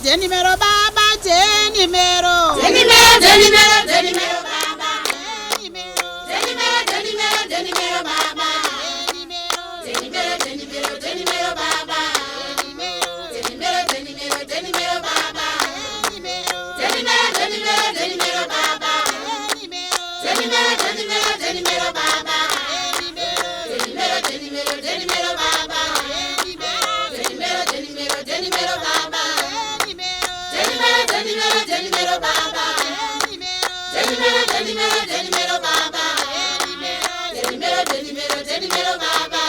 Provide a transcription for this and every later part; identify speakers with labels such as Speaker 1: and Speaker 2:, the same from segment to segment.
Speaker 1: Tenimero baba, tenimero.
Speaker 2: Tenimero, tenimero, tenimero baba.
Speaker 1: Tenimero,
Speaker 2: Tenimero, tenimero, tenimero baba.
Speaker 1: tenimero,
Speaker 2: Tenimero, tenimero, tenimero baba.
Speaker 1: tenimero,
Speaker 2: Tenimero, tenimero, tenimero baba.
Speaker 1: tenimero,
Speaker 2: Tenimero, tenimero, tenimero baba.
Speaker 1: tenimero,
Speaker 2: Tenimero, tenimero, tenimero baba.
Speaker 1: tenimero,
Speaker 2: Tenimero, tenimero, tenimero baba.
Speaker 1: tenimero,
Speaker 2: Tenimero, tenimero, tenimero baba.
Speaker 1: tenimero,
Speaker 2: Tenimero, tenimero, tenimero baba.
Speaker 1: tenimero,
Speaker 2: Tenimero, tenimero, tenimero baba.
Speaker 1: tenimero,
Speaker 2: Tenimero, tenimero, tenimero baba.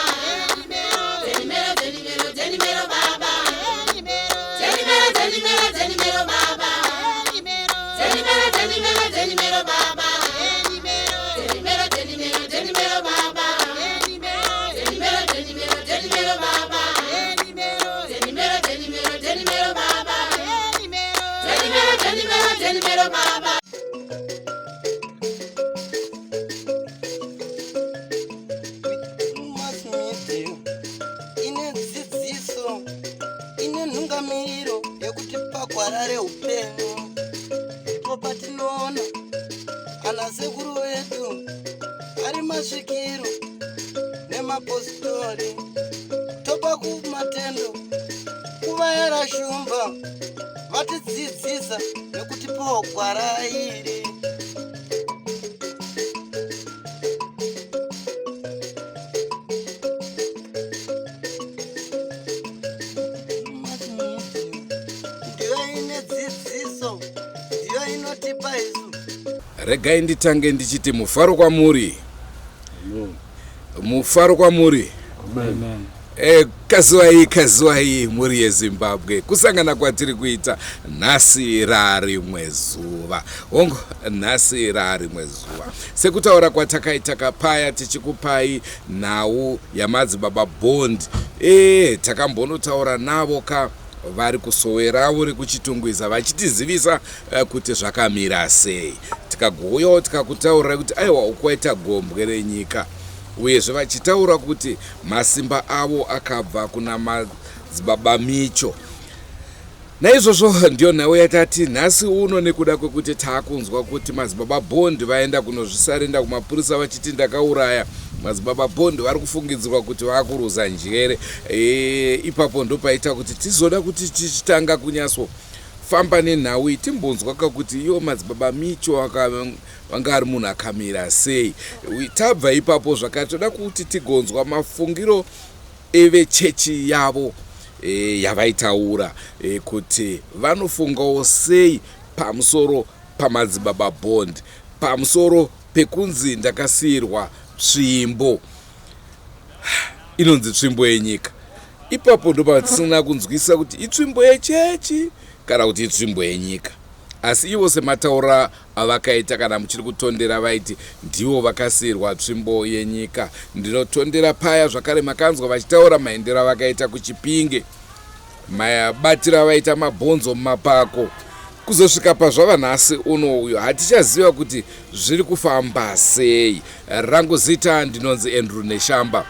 Speaker 1: tenimero,
Speaker 2: Tenimero, tenimero, tenimero baba.
Speaker 1: tenimero,
Speaker 2: Tenimero, tenimero, tenimero baba.
Speaker 1: tenimero,
Speaker 2: Tenimero, tenimero, tenimero baba.
Speaker 1: tenimero,
Speaker 2: Tenimero, tenimero, tenimero baba.
Speaker 1: tenimero,
Speaker 2: Tenimero, tenimero, tenimero baba.
Speaker 1: tenimero,
Speaker 2: Tenimero, tenimero, tenimero baba.
Speaker 1: tenimero,
Speaker 2: Tenimero, tenimero, tenimero baba.
Speaker 3: Mass media ine dzidziso, ine nhungamiro yekuti pagwara reupenyu ndipo patinoona ana sekuru vedu ari masvikiro nemapositori, topa kumatendo kuvayera shumba vatidzidzisa nekutipawo gwara iri. Mass media ndiyo ine dzidziso, ndiyo inotipa isu.
Speaker 4: Regai nditange ndichiti mufaro kwamuri, mufaro kwamuri.
Speaker 5: Amen.
Speaker 4: Kaziwai, kaziwai mhuri yeZimbabwe, kusangana kwatiri kuita nhasi rarimwe zuva. Hongu, nhasi rarimwe zuva, sekutaura kwatakaita kapaya tichikupai nhau yamadzibaba Bond. Takambonotaura navo ka vari kusowe ravo rekuChitungwiza vachitizivisa kuti zvakamira sei. Tikagouyawo tikakutaurirai kuti aiwa, ukwaita gombwe renyika, uyezve vachitaura kuti masimba avo akabva kuna madzibaba Micho. Naizvozvo ndiyo nhau yatati nhasi uno, nekuda kwekuti taakunzwa kuti madzibaba Bond vaenda kunozvisarenda kumapurisa vachiti ndakauraya. Madzibaba Bond vari kufungidzirwa kuti vakuruza njere. Ipapo ndopaita kuti tizoda kuti tichitanga kunyatso famba nenhau iyi, timbonzwa kakuti iwo madzibaba Micho vanga ari munhu akamira sei. Tabva ipapo zvakare toda kuti tigonzwa mafungiro evechechi yavo yavaitaura kuti vanofungawo sei pamusoro pamadzibaba Bond, pamusoro pekunzi ndakasiyirwa tsvimbo inonzi tsvimbo yenyika. Ipapo ndopatisina kunzwisa kuti itsvimbo yechechi kana kuti itsvimbo yenyika, asi ivo semataura avakaita, kana muchiri kutondera, vaiti ndivo vakasiyirwa tsvimbo yenyika. Ndinotondera paya zvakare makanzwa vachitaura maendero avakaita kuChipinge, mabatiro avaita mabhonzo mumapako, kuzosvika pazvava nhasi uno uyo hatichaziva kuti zviri kufamba sei. Rangu zita ndinonzi Andrew Neshamba.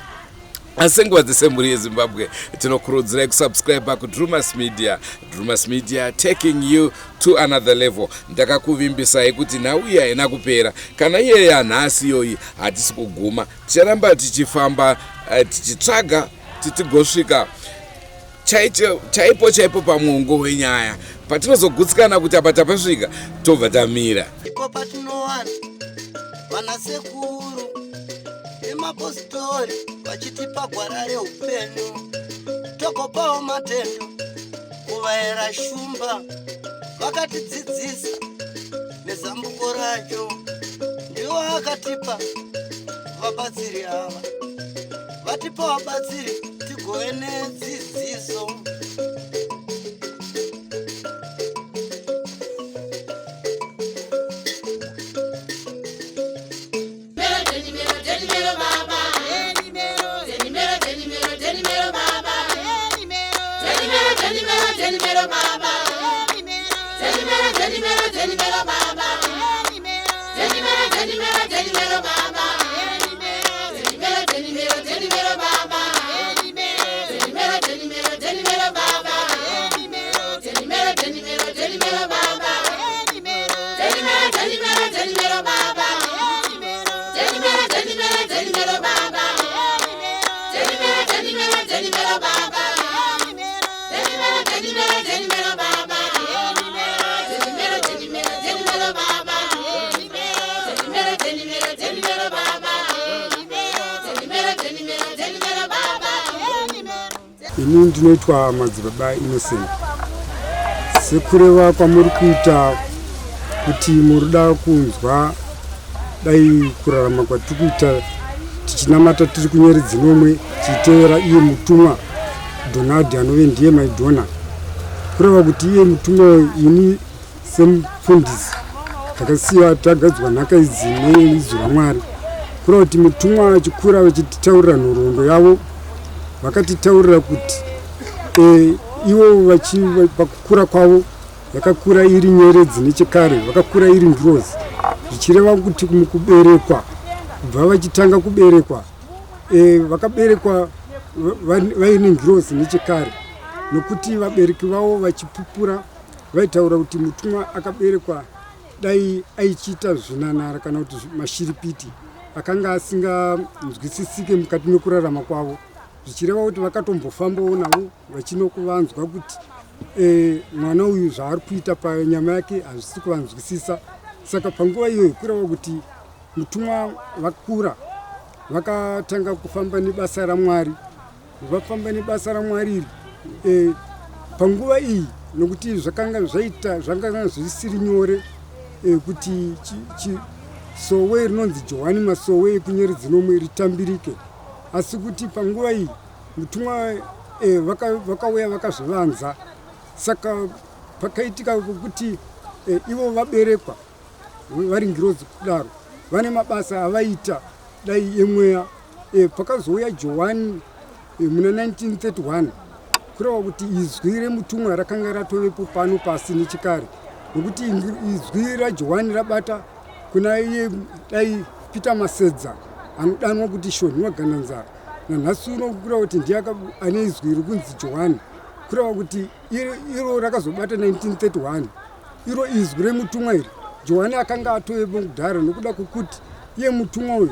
Speaker 4: Asi senguva dzese, mhuri yeZimbabwe, tinokurudzirai kusubscribe kuDrumas Media. Drumas Media, taking you to another level. Ndakakuvimbisai kuti nhau iyi haina kupera. Kana iye yanhasi iyoyi hatisi kuguma, ticharamba tichifamba tichitsvaga titigosvika chaipo chaipo pamwongo wenyaya. Patinozogutsikana kuti apa tapasvika, tobva tamira.
Speaker 3: Ndipo patinowana vanasekuru nemapositori vachitipa gwara reupenyu, togopawo matendo kuvayera shumba vakatidzidzisa nezambuko racho. Ndiwo akatipa vabatsiri ava, vatipa vabatsiri tigove nedzidziso.
Speaker 2: Tenimero, tenimero, baba.
Speaker 1: Tenimero,
Speaker 2: Tenimero, tenimero, tenimero baba.
Speaker 1: tenimero,
Speaker 2: Tenimero, tenimero, tenimero baba.
Speaker 1: tenimero,
Speaker 2: Tenimero, tenimero, tenimero baba.
Speaker 1: tenimero,
Speaker 2: Tenimero, tenimero, tenimero baba.
Speaker 1: tenimero,
Speaker 2: Tenimero, tenimero, tenimero baba.
Speaker 1: tenimero,
Speaker 2: Tenimero, tenimero, tenimero baba.
Speaker 1: tenimero,
Speaker 2: Tenimero, Tenimero, tenimero, baba. Tenimero, tenimero, tenimero, baba. Tenimero, tenimero, tenimero, baba. Tenimero, tenimero, tenimero, baba. Tenimero, tenimero, tenimero, baba. Tenimero, tenimero, tenimero, baba. Tenimero, tenimero, tenimero, baba. Tenimero, tenimero, tenimero, baba.
Speaker 5: Ini ndinoitwa Madzibaba Innocent. Sekureva kwamuri kuita kuti murida kunzwa dai kurarama kwatiri kuita tichinamata tiri kunyeredzi nomwe, tichitevera iye mutumwa Donald anove ndiye Maidhona, kureva kuti iye mutumwa, ini semufundisi takasiya tagadzwa nhaka idzi neizwi raMwari, kureva kuti mutumwa achikura vachititaurira nhoroondo yavo, vakatitaurira kuti ivo pakukura kwavo yakakura iri nyeredzi nechekare, vakakura iri ngirozi, zvichireva kuti mukuberekwa, kubva vachitanga kuberekwa, vakaberekwa vaine ngirozi nechekare, nokuti vabereki vavo vachipupura vaitaura kuti mutumwa akaberekwa dai aichiita zvinanara kana kuti mashiripiti akanga asinganzwisisike mukati mekurarama kwavo, zvichireva kuti vakatombofambawo navo vachinokuvanzwa kuti mwana uyu zvaari kuita panyama yake hazvisi kuvanzwisisa. Saka panguva iyoyo, kureva kuti mutumwa vakura, vakatanga kufamba nebasa raMwari. Vafamba nebasa raMwari iri panguva iyi, nokuti zvakanga zvaita zvakanga zvisiri nyore kuti sowe rinonzi Johani Masowe ekunyeredzi nomwe ritambirike, asi kuti panguva iyi mutumwa vakauya vakazvivanza. Saka pakaitika kuti ivo vaberekwa vari ngirozi kudaro, vane mabasa avaita dai emweya. Pakazouya Johani muna 1931, kureva kuti izwi remutumwa rakanga ratovepo pano pasi nechekare, nokuti izwi raJohani rabata kuna iye dai Peter Masedza anodanwa kuti Shonhiwa Gandanzara nanhasi uno, kureva kuti ndiye ane izwi rikunzi Johani, kureva kuti iro rakazobata 1931, iro izwi remutumwa iri. Johani akanga atovepo kudhara, nokuda kwokuti iye mutumwa uyu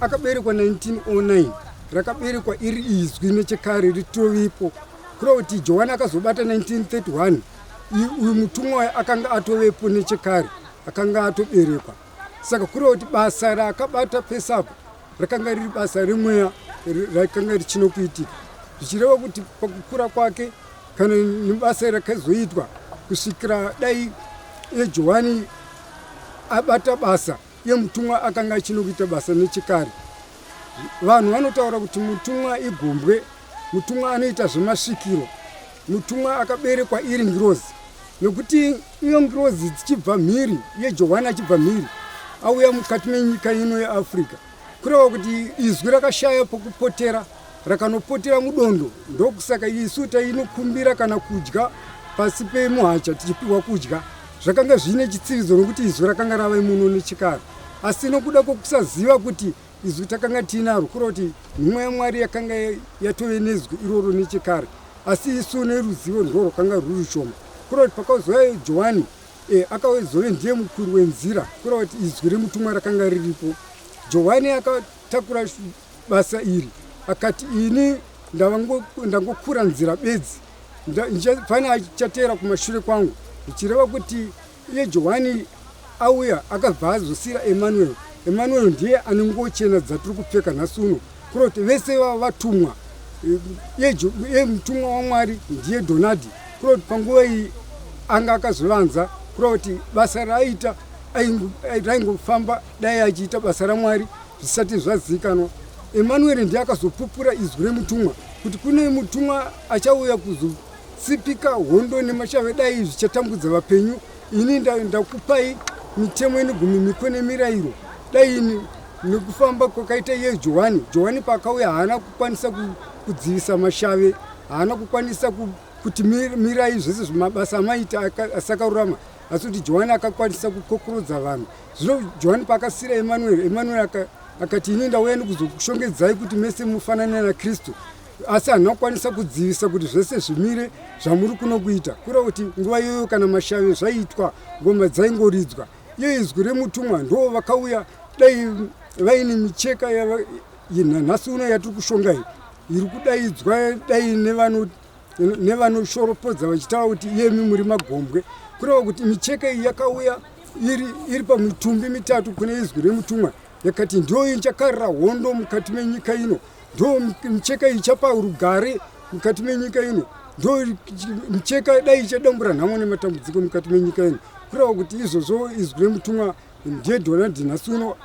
Speaker 5: akaberekwa 1909, rakaberekwa iri izwi nechekare ritovipo, kureva kuti Johani akazobata 1931, uyu mutumwa uyu akanga atovepo nechekare, akanga atoberekwa. Saka kureva kuti basa raakabata pesapo rakanga riri basa remweya rakanga richinokuitika, zvichireva kuti pakukura kwake kana nebasa rakazoitwa kusvikira dai eJohani abata basa, iye mutumwa akanga achinokuita basa nechekare. Vanhu vanotaura kuti mutumwa igombwe, mutumwa anoita zvemasvikiro, mutumwa akaberekwa iri ngirozi, nokuti iyo ngirozi dzichibva mhiri, iye Johani achibva mhiri auya mukati menyika ino yeAfrica, kureva kuti izwi rakashaya pokupotera, rakanopotera mudondo. Ndokusaka isu tainokumbira kana kudya pasi pemuhacha tichipiwa kudya, zvakanga zviine chitsividzo, nokuti izwi rakanga rava muno nechekare. Asi nokuda kwokusaziva kuti izwi takanga tiinaro, kureva kuti nhumwa yaMwari yakanga yatove nezwi iroro nechekare, asi isu neruzivo ndwo rwakanga rwuri shoma, kureva kuti pakazouya Johani akazove ndiye mukuru wenzira, kureva kuti izwi remutumwa rakanga riripo. Johani akatakura basa iri akati, "Ini ndangokura nzira bedzi, pane achateera kumashure kwangu," zvichireva kuti iye Johani auya akabva azosiyira Emmanuel. Emmanuel ndiye ane nguo chena dzatiri kupfeka nhasi uno, kureva kuti vese vava vatumwa. Iye mutumwa waMwari ndiye Donadi, kureva kuti panguva iyi anga akazvivanza, kureva kuti basa raaita raingofamba dai achiita basa raMwari zvisati zvazivikanwa. Emmanuel ndiye akazopupura izwi remutumwa kuti kune mutumwa achauya kuzotsipika hondo nemashave dai zvichatambudza vapenyu. Ini ndakupai mitemo inegumi, miko nemirayiro. Dai ini nekufamba kwakaita iye Johani, Johani paakauya haana kukwanisa kudzivisa mashave, haana kukwanisa kuti mirai zvese zvemabasa amaita asakarurama, asi kuti Johani akakwanisa kukokorodza vanhu. Zvino Johani paakasiyira Emmanuel, Emmanuel akati, "Ini ndauya nekuzokushongedzai kuti mese mufanane naKristu." Asi handina kukwanisa kudzivisa kuti zvese zvimire zvamuri kuno kuita. Kureva kuti nguva iyoyo kana mashave zvaiitwa, ngoma dzaingoridzwa. Iyo izwi remutumwa ndo vakauya dai vaine micheka nhasi uno yatiri kushonga iyi iri kudaidzwa dai nevano nevanoshoropodza vachitaura kuti iyemi muri magombwe. Kureva kuti micheka iyi yakauya iri, iri pamitumbi mitatu kune izwi remutumwa yakati ndiyo ichakarira hondo mukati menyika ino, ndo micheka ichapa rugare mukati menyika ino, ndo micheka dai ichadambura nhamo nematambudziko mukati menyika ino. Kureva kuti izvozvo izwi remutumwa ndiye Donald nhasi uno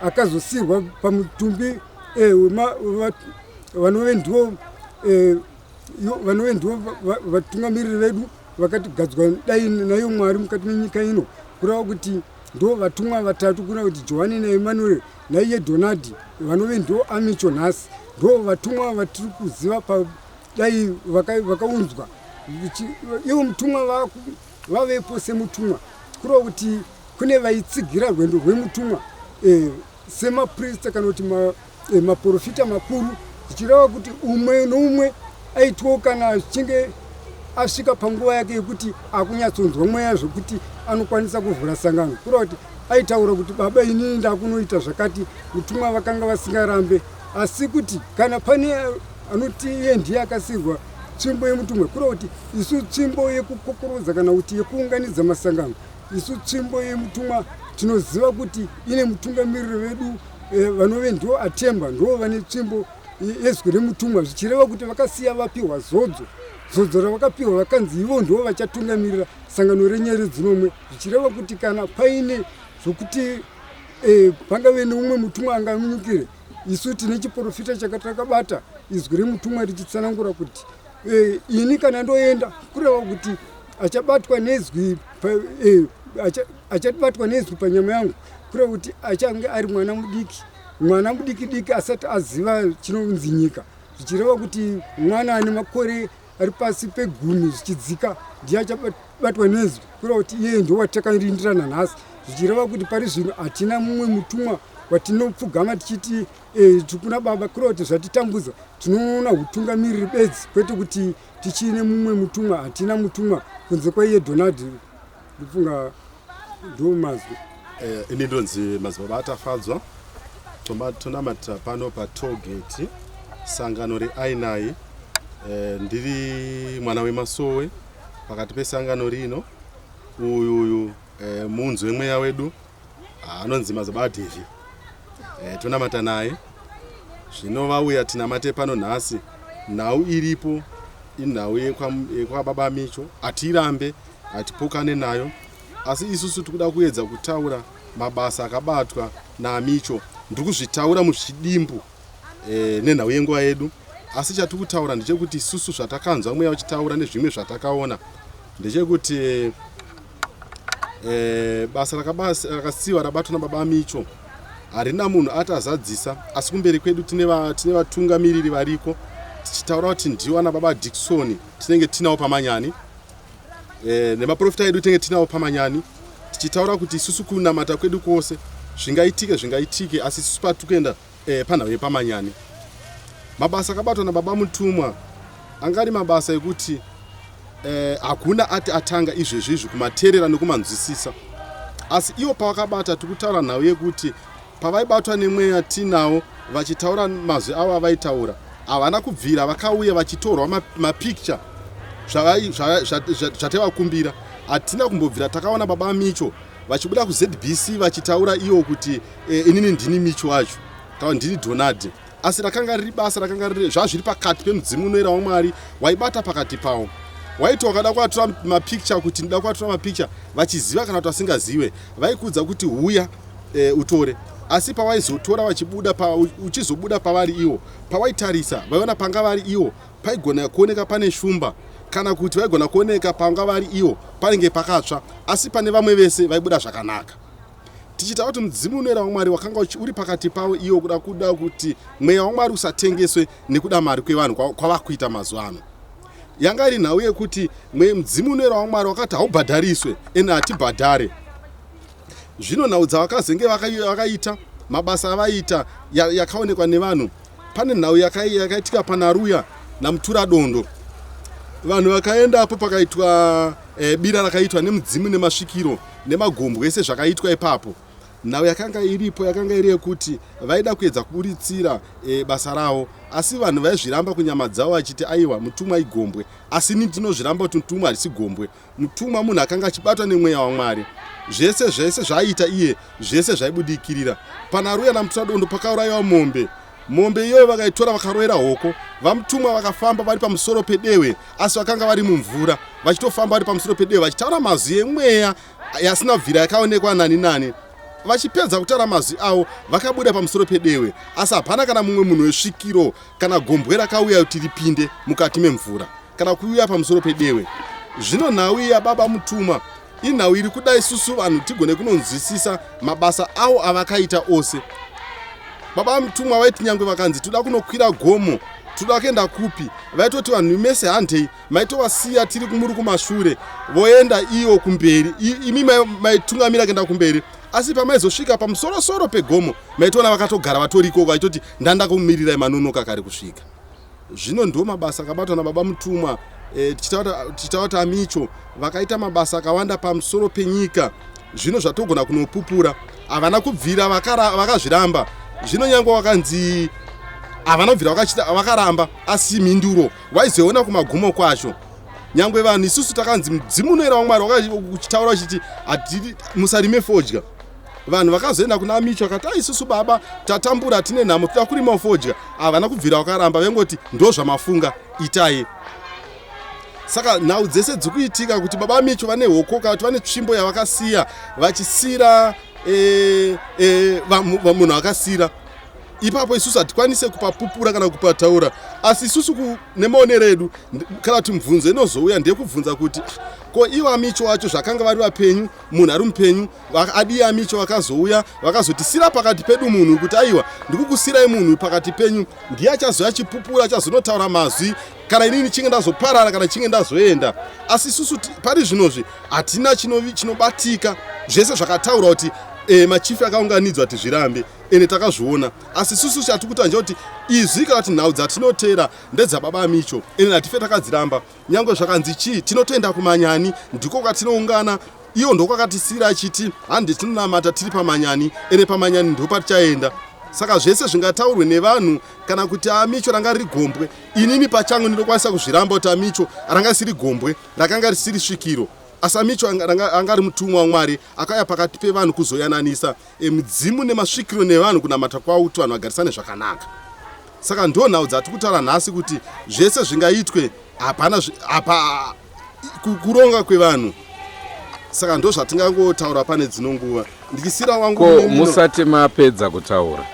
Speaker 5: akazosirwa pamutumbi eh, vanove ndivo eh, vanove ndivo vatungamiriri vedu vakatigadzwa dai nayo Mwari mukati menyika ino. Kureva kuti ndo vatumwa vatatu, kuna kuti Johani naEmanuel naiye Donald vanove ndo amicho nhasi, ndo vatumwa vatiri kuziva pa dai vakaunzwa ivo mutumwa vavepo semutumwa. Kureva kuti kune vaitsigira rwendo rwemutumwa eh, semaprista kana kuti eh, maprofita makuru, zvichireva kuti umwe noumwe aitwawo kana achinge asvika panguva yake yekuti akunyatsonzwa mweya zvekuti anokwanisa kuvhura sangano. Kureva kuti aitaura kuti baba inini ndakunoita zvakati, mutumwa vakanga vasingarambe, asi kuti kana pane anoti iye ndiye akasirwa tsvimbo yemutumwa, kureva kuti isu tsvimbo yekukokorodza kana kuti yekuunganidza masangano, isu tsvimbo yemutumwa tinoziva kuti ine mutungamiriri vedu eh, vanove ndiwo atemba, ndiwo vane tsvimbo yezwi remutumwa, zvichireva kuti vakasiya vapiwa zodzo, zodzo ravakapiwa vakanzi ivo ndiwo vachatungamirira sangano renyeredzi nomwe, zvichireva kuti kana paine zvokuti eh, pangave neumwe mutumwa angamunyukire, isu tine chiprofita chakatakabata izwi remutumwa richitsanangura kuti eh, ini kana ndoenda, kureva kuti achabatwa nezwi eh, achabatwa nezwi panyama yangu, kureva kuti achange ari mwana mudiki, mwana mudiki diki asati aziva chinonzi nyika, zvichireva kuti mwana ane makore ari pasi pegumi zvichidzika ndiye achabatwa nezwi, kureva kuti iye ndiwo watakarindira nanhasi, zvichireva kuti pari zvino hatina mumwe mutumwa watinopfugama tichiti eh, tikuna baba, kureva kuti zvatitambudza tinoona utungamiriri bedzi, kwete kuti tichiine mumwe mutumwa. Hatina mutumwa kunze kwaiye Donald. Ndofunga ndo mazwi.
Speaker 6: Eh, ini ndonzi Madzibaba Atafadzwa, tonamatira pano patollgate, sangano reAinai. Eh, ndiri mwana wemasowe pakati pesangano rino. Uyu uyu eh, muunzi wemweya wedu anonzi Madzibaba Adhevhi. Eh, tonamata naye. Zvino vauya tinamate pano nhasi. Nhau iripo inhau yekwababa Micho, hatirambe, hatipokane nayo, asi isusu tikuda kuedza kutaura mabasa akabatwa naMicho. Ndiri kuzvitaura muzvidimbu e, nenhau yenguva yedu, asi chatiri kutaura ndechekuti isusu zvatakanzwa mweya uchitaura nezvimwe zvatakaona ndechekuti e, basa rakasiwa rabatwa nababa Micho harina munhu ati azadzisa, asi kumberi kwedu tine vatungamiriri variko, tichitaura kuti ndiwo ana baba Dickson tinenge tinawo pamanyani e, nemaprofita edu tinenge tinawo pamanyani, tichitaura kuti isusu kunamata kwedu kwose zvingaitike zvingaitike, asi isusu patiri kuenda e, panhau yepamanyani. Mabasa akabatwa nababa mutumwa anga ari mabasa ekuti eh, hakuna ati atanga izvezvi izvi kumateerera nekumanzwisisa, asi iwo pavakabata, tikutaura nhau yekuti pavaibatwa nemweya tinawo vachitaura mazwi avo avaitaura, havana kubvira vakauya vachitorwa mapicture zvataivakumbira. Hatina kumbobvira takaona baba Micho vachibuda kuZBC vachitaura iwo kuti eh, inini ndini Micho wacho kana ndini Donald, asi rakanga riri basa rakanga riri zvazviri pakati pemudzimu unoera waMwari waibata pakati pawo. Waiti wakada kuvatora mapicture kuti ndida kuvatora mapicture, vachiziva kana kuti vasingazive, vaikuudza kuti huya e, utore, asi pawaizotora vachibuda pa, uchizobuda pavari iwo, pawaitarisa vaiona panga vari iwo paigona kuoneka pane shumba, kana kuti vaigona kuoneka panga vari iwo panenge pakatsva, asi pane vamwe vese vaibuda zvakanaka. Tichitaura kuti mudzimu unoera waMwari wakanga uri pakati pavo iwo kuda kuda kuti mweya waMwari usatengeswe nekuda mari kwevanhu kwavakuita mazuva ano. Yanga iri nhau yekuti mudzimu unoera waMwari wakati haubhadhariswe ende hatibhadhare. Zvino nhau dzavakazenge vakaita mabasa avaiita yakaonekwa nevanhu. Pane nhau yakaitika panaRuya. naMuturadondo. Vanhu vakaendapo pakaitwa e, bira rakaitwa nemudzimu nemasvikiro nemagombwe ese zvakaitwa ipapo. Nhau yakanga iripo yakanga iri yekuti vaida kuedza kuburitsira e, basa ravo asi vanhu vaizviramba kunyama dzavo vachiti aiwa mutumwa igombwe asi ini ndinozviramba kuti mutumwa harisi gombwe. Mutumwa munhu akanga achibatwa nemweya waMwari. Zvese zvese zvaaiita iye zvese zvaibudikirira. Pana Ruya naMuturadondo pakaurayiwa mombe. Mombe iyoyo vakaitora vakaroera hoko. VaMutumwa vakafamba vari pamusoro pedehwe asi vakanga vari mumvura vachitofamba vari pamusoro pedehwe vachitaura mazwi emweya yasina kubvira yakaonekwa nani nani. Vachipedza kutaura mazwi avo vakabuda pamusoro pedehwe asi hapana kana mumwe munhu wesvikiro kana gombwe rakauya kuti ripinde mukati memvura. kana kuuya pamusoro pedewe. Zvino nhau iyi yababa Mutumwa inhau iri kuda isusu vanhu tigone kunonzwisisa mabasa avo avakaita ose. Baba Mutumwa vaiti nyangwe vakanzi toda kunokwira gomo, toda kuenda kupi, vaitoti vanhu mese handei, maitovasiya tiri muri kumashure voenda iyo kumberi, imi maitungamira kuenda kumberi asi pamaizosvika pamusorosoro pegomo maitoona vakatogara vatoriko vaitoti ndanda kumirirai manonoka kari kusvika. Zvino ndiwo mabasa akabatwa nababa Mutumwa e, tichitaura kuti Amicho vakaita mabasa akawanda pamusoro penyika. Zvino zvatogona kunopupura havana kubvira vakazviramba. Zvino nyange wakanzi havana kubvira vakaramba, asi mhinduro waizoiona kumagumo kwacho. Nyangwe vanhu isusu takanzi mudzimu unoera waMwari uchitaura uchiti musarime fodya vanhu vakazoenda kuna Micho akati a isusu baba tatambura tine nhamo toda kurima fodya havana kubvira vakaramba vengoti ndozvamafunga itai saka nhau dzese dzikuitika kuti baba Micho vane hoko kana kuti vane tsvimbo yavakasiya vachisira e, e, munhu akasira ipapo isusu hatikwanise kupapupura kana kupataura asi isusu nemaonero edu kana kuti mubvunzo inozouya ndeyekubvunza kuti ko ivo amicho wacho zvakanga vari vapenyu munhu ari mupenyu adii amicho vakazouya vakazotisira pakati pedu munhu kuti aiwa ndikukusirai munhu pakati penyu ndiye achazouya achipupura achazonotaura mazwi kana inini chinge ndazoparara kana chinge ndazoenda asi isusu pari zvinozvi hatina chinobatika zvese zvakataurwa kuti e, machifi akaunganidzwa kuti zvirambe ende takazviona asi isusu chatiri kuita ndechekuti izwi kana kuti nhau dzatinoteera ndedzababa amicho ende hatife takadziramba Nyangwe zvakanzi chii tinotoenda kumanyani ndiko kwatinoungana iyo ndokwakatisira achiti handi tinonamata tiri pamanyani ende pamanyani ndopatichaenda saka zvese zvingataurwe nevanhu kana kuti amicho ranga riri gombwe inini pachangu ndinokwanisa kuzviramba kuti amicho ranga risiri gombwe rakanga risiri svikiro asi amicho anga ari mutumwa wamwari akauya pakati pevanhu kuzoyananisa e, midzimu nemasvikiro nevanhu kunamata kwavo kuti vanhu vagarisane zvakanaka saka ndo nhau dzatiri kutaura nhasi kuti zvese zvingaitwe hapana apa kuronga kwevanhu saka ndo zvatingangotaura pane dzino nguva ndichisira wangu
Speaker 4: ko musati mapedza kutaura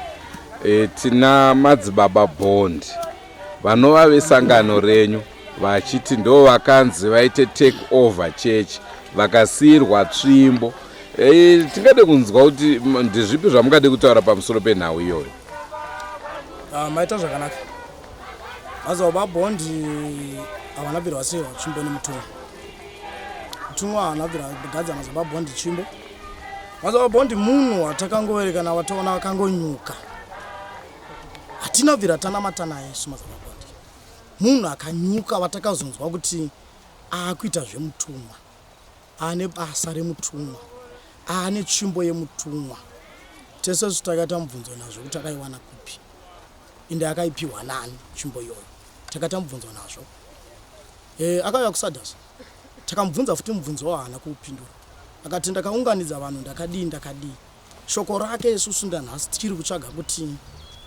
Speaker 4: e, tina madzibaba bond vanova vesangano renyu vachiti ndo vakanzi vaite take over church vakasiirwa tsvimbo e, tingade kunzwa kuti ndezvipi zvamungade kutaura pamusoro penhau iyoyo
Speaker 7: ah, maita zvakanaka madzibaba bhondi havana bvira vasiirwa tsvimbo nemutumwa mutumwa haana bvira gadza madzibaba bhondi tsvimbo madzibaba bhondi munhu watakangoerekana wataona akangonyuka hatina bvira tanamata naye isu madzibaba bhondi munhu akanyuka watakazonzwa kuti aakuita zvemutumwa Ane basa remutumwa. Ane tsvimbo yemutumwa. Tese isu takaita mubvunzo nazvo kuti akaiwana kupi. Ende akaipiwa nani tsvimbo iyoyo. Takaita mubvunzo nazvo. Eh, akauya kuSadas. Takamubvunza futi mubvunzo wawo haana kuupindura. Akati ndakaunganidza vanhu ndakadii ndakadii. Shoko rake isusu ndanhasi tichiri kutsvaga kuti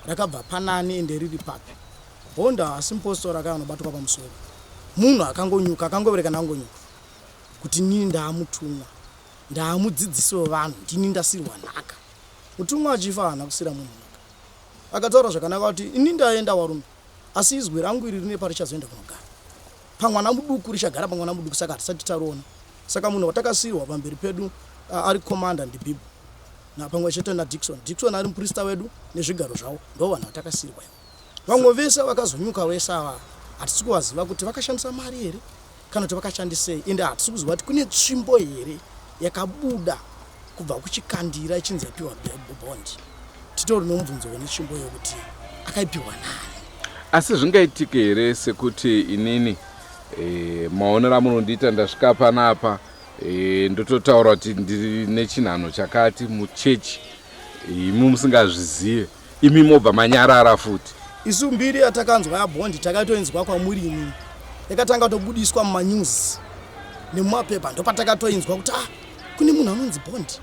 Speaker 7: rakabva panani ende riri papi. Bond haasi mupositori akauya anobatwa pamusoro. Munhu akangonyuka akangoberekana angonyuka. kuti inini ndaamutumwa ndaamudzidzisi wevanhu ndini ndasirwa nhaka mutumwa achifa haana kusira munhu nhaka akataura zvakanaka kuti ini ndaenda warume asi izwi rangu iri rine parichazoenda kunogara pamwana muduku richagara pamwana muduku saka hatisati tariona saka munhu watakasirwa pamberi pedu ari commander ndibhibho napamwe chete nadikson dikson ari muprista wedu nezvigaro zvavo ndo vanhu vatakasirwa ivo vamwe vese vakazonyuka vese ava hatisi kuvaziva kuti vakashandisa mari here kana kuti vakashandisei ende hatisi kuziva kuti kune tsvimbo here yakabuda kubva kuchikandira ichinzi yapiwa bond titori nomubvunzo wene tsvimbo iyo kuti akaipiwa nani.
Speaker 4: Asi zvingaitike here sekuti inini e, maonero amunondiita ndasvika panapa e, ndototaura kuti ndiri nechinhanho chakati muchechi imi musingazvizive imi mobva manyarara futi?
Speaker 7: Isu mbiri yatakanzwa yabhondi takatoinzwa kwamuri imimi, yakatanga tobudiswa mumanews nemumapepa, ndopatakatoinzwa kuti ah, kune munhu anonzi Bhondi,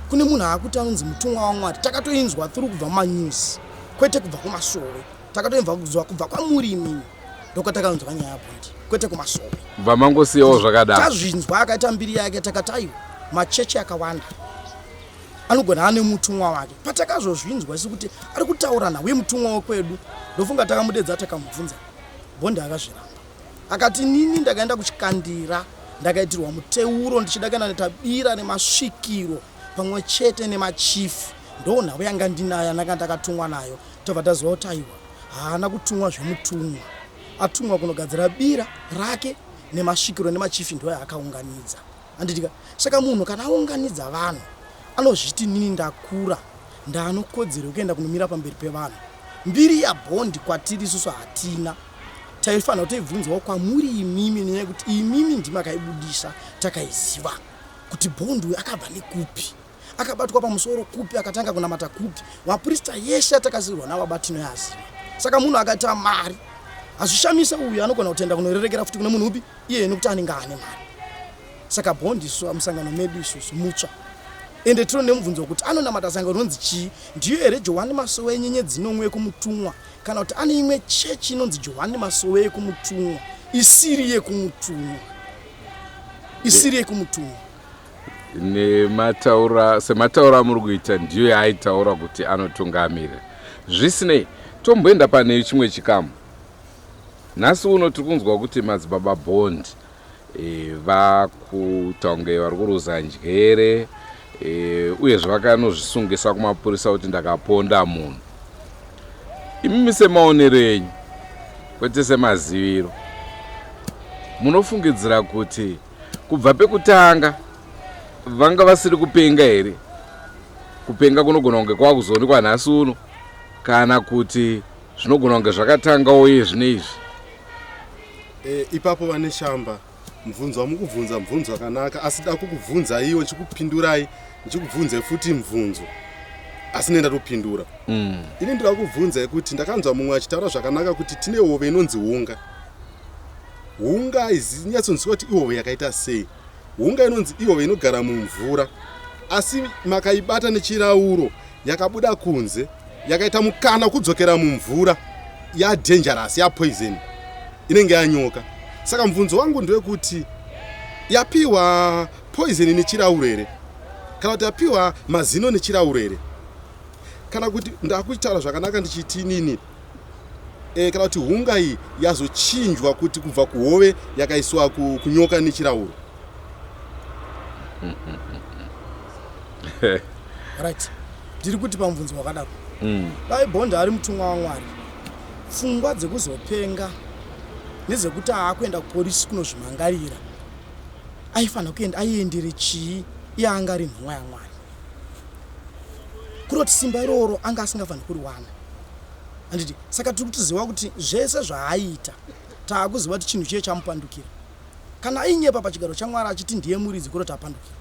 Speaker 7: kune munhu aakuti anonzi mutumwa waMwari. Takatoinzwa through kubva mumanews, kwete kubva kumasowe. Takatoinzwa kubva kwamuri imimi, ndokwatakanzwa nyaya yabhondi, kwete kumasowe.
Speaker 4: Bva mangosiyawo zvakadaro.
Speaker 7: Tazvinzwa akaita mbiri yake, takati aiwa, machechi akawanda anogona ane mutumwa wake. Patakazozvinzwa isu kuti ari kutaura nawe mutumwa wekwedu, ndofunga takamudedza takamubvunza. Bhondi akazviramba, akati nini ndakaenda kuchikandira, ndakaitirwa muteuro ndichida kuenda netabira nemasvikiro pamwe chete nemachifu, ndo nhau yanga ndinayo yandanga ndakatumwa nayo. Tobva taziva kuti aiwa, haana kutumwa zvemutumwa, atumwa kunogadzira bira rake nemasvikiro nemachifi, ndo yaakaunganidza, handitika? Saka munhu kana aunganidza vanhu anozviti nini ndakura, ndaanokodzero yekuenda kunomira pamberi pevanhu. Mbiri yabhondi kwatiri isusu hatina, taifanira kutoibvunzawo kwamuri imimi, nenyaya yekuti imimi ndimi akaibudisa. Takaiziva kuti bhondi uyu akabva nekupi, akabatwa pamusoro kupi, akatanga kunamata kupi, vaprista yeshe atakasirwa navaba tinoyaziva. Saka munhu akaita mari hazvishamisa, uyu anogona kutenda kunorerekera futi kune munhu upi iyeye, nekuti anenge ane mari. Saka bhondi isu musangano medu isusu mutsva, ende tino nemubvunzo wekuti anonamata sangano rinonzi chii? Ndiyo here Johani Masowe yenyenyedzi nomwe yekumutumwa, kana kuti ane imwe chechi inonzi Johani Masowe yekumutumwa isiri yekumutumwa, isiri yekumutumwa?
Speaker 4: Nemataura semataura amuri kuita, ndiyo yaaitaura kuti anotungamira. Zvisinei, tomboenda pane chimwe chikamu. Nhasi uno tiri kunzwa kuti madzibaba Bond vakuita kunge vari kuruza njere, uyezve vakanozvisungisa kumapurisa kuti ndakaponda munhu. Imimi semaonero enyu, kwete semaziviro, munofungidzira kuti kubva pekutanga vanga vasiri kupenga here? Kupenga kunogona kunge kwakuzoonekwa nhasi uno, kana kuti zvinogona kunge zvakatangawo iye zvino izvi?
Speaker 6: Ipapo vane shamba, mubvunzo wamukubvunza mubvunzo wakanaka, asi da kukubvunzaiwo ndichikupindurai, ndichikubvunzai futi mubvunzo, asi ne ndatopindura. Ini ndoda kubvunzai kuti ndakanzwa mumwe achitaura zvakanaka kuti tine hove inonzi hunga. Hunga izinyatsonzwa kuti ihove yakaita sei. Hunga inonzi ihove inogara mumvura, asi makaibata nechirauro yakabuda kunze, yakaita mukana wekudzokera mumvura, yadangerous, yapoison, inenge yanyoka. Saka mubvunzo wangu ndewekuti yapiwa poison nechirauro here, kana kuti yapiwa mazino nechirauro here, kana kuti ndakuchitaura zvakanaka ndichiti inini kana kuti hunga iyi yazochinjwa kuti kubva kuhove yakaiswa kunyoka nechirauro?
Speaker 7: Right, ndiri kuti pamubvunzo wakadaro, dai Bhondi ari mutumwa waMwari, pfungwa dzekuzopenga nedzekuti aakuenda kupolisi kunozvimangarira aifanira kuenda aiendere chii iye anga ari nhumwa yaMwari? Kuroti simba iroro anga asingafaniri kuriwana, handiti? Saka tiri kutiziva kuti zvese zvaaiita, taakuziva kuti chinhu chiye chamupandukira. Kana ainyepa pachigaro chaMwari achiti ndiye muridzi, kuroti apandukirwa.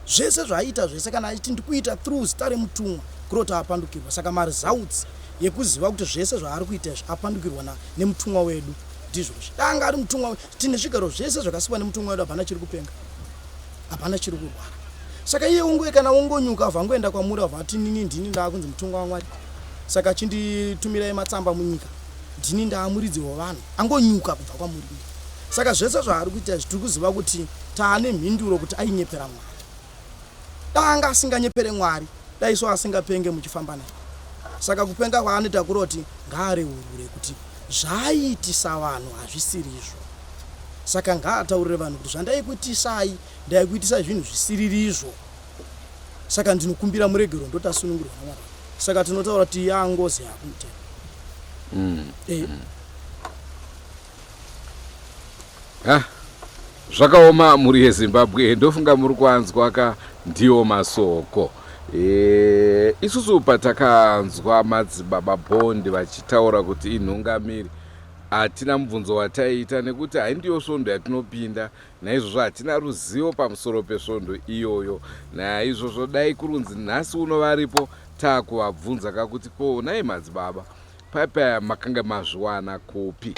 Speaker 7: Zvese zvaaiita zvese, kana achiti ndikuita through zita remutumwa, kuroti apandukirwa. Saka maresults yekuziva kuti zvese zvaari kuita izvi apandukirwa nemutumwa wedu ndizvozvi. Dai anga ari mutumwa, tine zvigaro zvese zvakasikwa nemutumwa wedu, hapana chiri kupenga, hapana chiri kurwara. Saka iye ungoe kana ungonyuka abva angoenda kwamuri, abva ati nini ndini ndaakunzi mutumwa waMwari, saka chinditumirai matsamba munyika, ndini ndaamuridzi wevanhu, angonyuka kubva kwamuri. Saka zvese zvaari kuita izvi tiri kuziva kuti taane mhinduro kuti ainyepera Mwari. Dai anga asinganyepere Mwari, dai so asingapenge muchifamba naye. Saka kupenga kwaanoita kuroti ngaareurure kuti zvaaiitisa vanhu hazvisirizvo. Saka ngaataurire vanhu kuti zvandaikuitisai, ndaikuitisai zvinhu zvisiririzvo, saka ndinokumbira muregero, ndotasunungurwa naMwari. Saka tinotaura kuti yangozi yakumutema.
Speaker 4: Ha, zvakaoma mhuri yeZimbabwe, ndofunga muri kuanzwa ka, ndiwo masoko. E, isusu patakanzwa madzibaba Bond vachitaura kuti inhungamiri, hatina mubvunzo wataiita nekuti haindiyo svondo yatinopinda, naizvozvo hatina ruzivo pamusoro pesvondo iyoyo. Naizvozvo dai kurunzi nhasi uno varipo taakuvabvunza kakuti ko nhai madzibaba, paya makanga mazviwana kupi?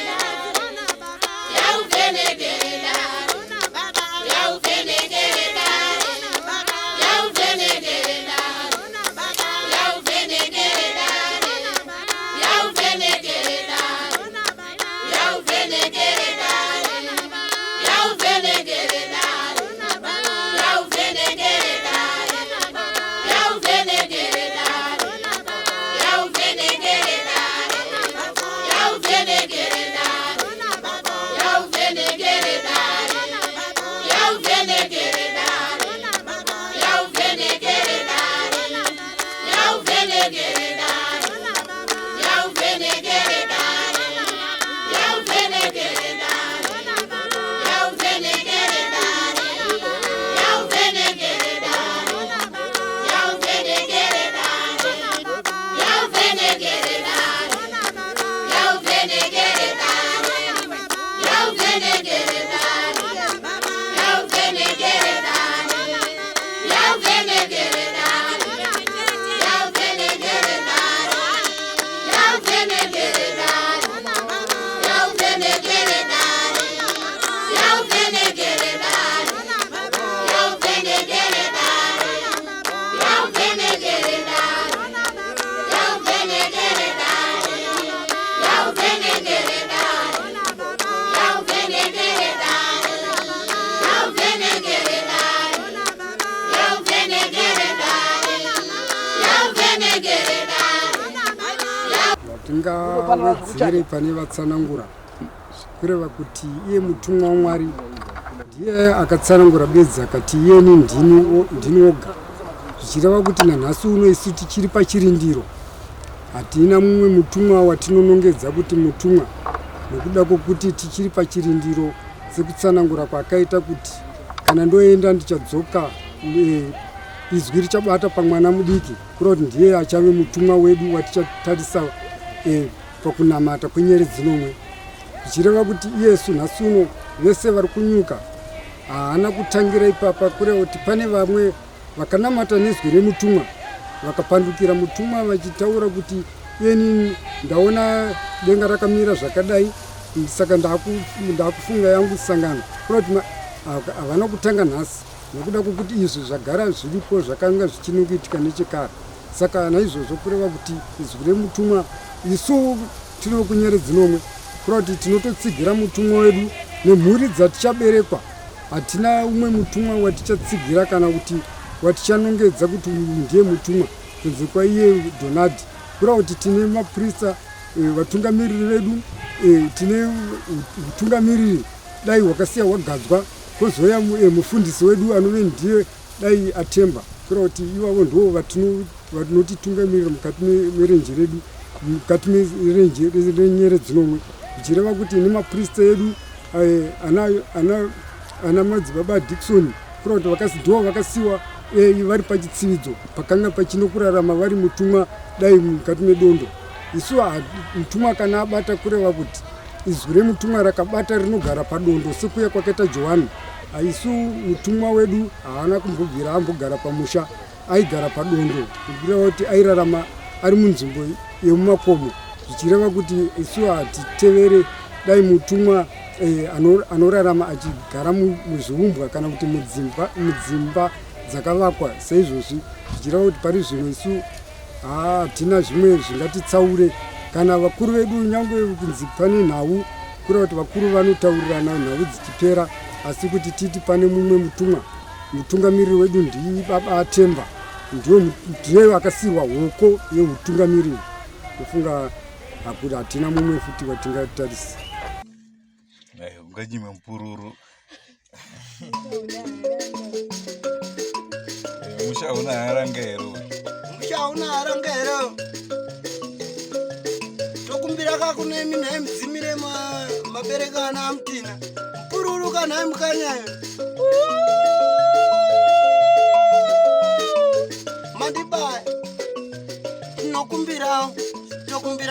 Speaker 5: Tingawedzere pane vatsanangura, kureva kuti iye mutumwa waMwari ndiye akatsanangura bedzi akati iyeni ndini oga, zvichireva kuti nanhasi uno isu tichiri pachirindiro, hatina mumwe mutumwa watinonongedza kuti mutumwa, nekuda kwokuti tichiri pachirindiro sekutsanangura kwakaita kuti kana ndoenda ndichadzoka, izwi richabata pamwana mudiki, kureva kuti ndiye achave mutumwa wedu watichatarisa pakunamata kwenyeredzi nomwe, zvichireva kuti iyesu nhasi uno vese vari kunyuka haana kutangira ipapa, kureva kuti pane vamwe vakanamata nezwi remutumwa vakapandukira mutumwa vachitaura kuti iyeni ndaona denga rakamira zvakadai, saka ndakufunga yangu sangano, kureva kuti havana kutanga nhasi, nekuda kwokuti izvi zvagara zviripo, zvakanga zvichinongoitika nechekare. Saka naizvozvo kureva kuti izwi remutumwa isu tiri vekunyeredzi nomwe, kureva kuti tinototsigira mutumwa wedu nemhuri dzatichaberekwa. Hatina umwe mutumwa watichatsigira kana kuti watichanongedza kuti uyu ndiye mutumwa kunze kwaiye Donald. Kureva kuti tine mapurisa, vatungamiriri vedu, tine utungamiriri dai hwakasiya hwagadzwa, kozouya mufundisi wedu anove ndiye dai atemba, kureva kuti ivavo ndo vanotitungamirira mukati merenje redu, mukati merenje renyeredzi nomwe, zvichireva kuti nemaprista edu ana madzibaba Dickson, kureva kuti ndo vakasiwa vari pachitsividzo pakanga pachinokurarama vari mutumwa dai mukati medondo. Isu mutumwa kana abata, kureva kuti izwi remutumwa rakabata rinogara padondo sekuya kwakaita Johani. Isu mutumwa wedu haana kumbobvira ambogara pamusha, aigara padondo, kureva kuti airarama ari munzvimbo yemumakomo, zvichireva kuti isu hatitevere dai mutumwa anorarama achigara muzviumbwa kana kuti mudzimba dzakavakwa seizvozvi, zvichireva kuti pari zvino isu hatina zvimwe zvingatitsaure kana vakuru vedu, nyange kunzi pane nhau, kureva kuti vakuru vanotaurirana nhau dzichipera, asi kuti titi pane mumwe mutumwa, mutungamiriri wedu ndibaba Atemba, ndiye akasirwa hoko yeutungamiriri. Ndofunga hatina mumwe futi watingatarisa.
Speaker 4: Unganyime mupururu musha una haranga here?
Speaker 3: Musha una haranga here? Tokumbira kakunemi nhai mudzimire mabereka ana amutina mupururu kanhai mukanyayo.